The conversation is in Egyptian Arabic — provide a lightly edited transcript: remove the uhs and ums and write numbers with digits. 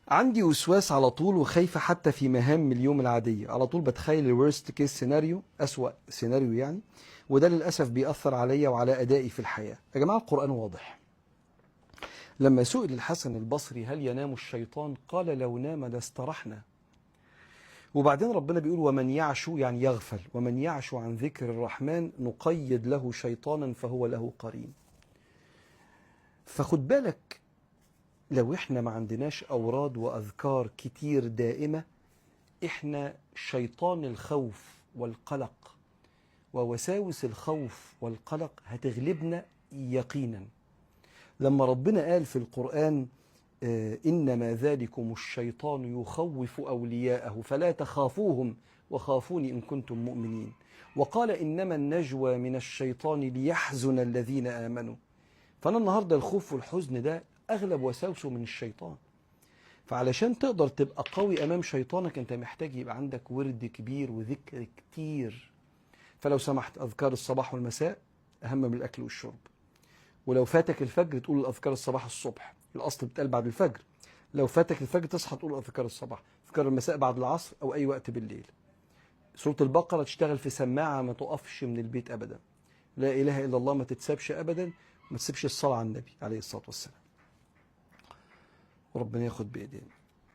عندي وسواس على طول وخايفة حتى في مهام اليوم العادية، على طول بتخيل ال worst case scenario، أسوأ سيناريو يعني، وده للأسف بيأثر عليا وعلى أدائي في الحياة. يا جماعة القرآن واضح. لما سئل الحسن البصري هل ينام الشيطان؟ قال لو نام لاسترحنا. وبعدين ربنا بيقول ومن يعش، يعني يغفل، ومن يعش عن ذكر الرحمن نقيد له شيطانا فهو له قرين. فخد بالك، لو احنا ما عندناش أوراد وأذكار كتير دائمة، احنا شيطان الخوف والقلق ووساوس الخوف والقلق هتغلبنا يقينا. لما ربنا قال في القرآن إنما ذلكم الشيطان يخوف أولياءه فلا تخافوهم وخافوني إن كنتم مؤمنين، وقال إنما النجوى من الشيطان ليحزن الذين آمنوا. فأنا النهاردة الخوف والحزن ده أغلب وساوسه من الشيطان. فعلشان تقدر تبقى قوي أمام شيطانك أنت محتاج يبقى عندك ورد كبير وذكر كتير. فلو سمحت، أذكار الصباح والمساء أهم من الأكل والشرب. ولو فاتك الفجر تقول الأذكار الصباح الصبح، الأصل بتقال بعد الفجر. لو فاتك الفجر تصحى تقول أذكار الصباح، أذكار المساء بعد العصر أو أي وقت بالليل. سورة البقرة تشتغل في سماعة ما تقفش من البيت أبدا. لا إله إلا الله ما تتسابش أبدا، ما تسيبش الصلاة على النبي عليه الصلاة والسلام. وربنا ياخد بإيدينا.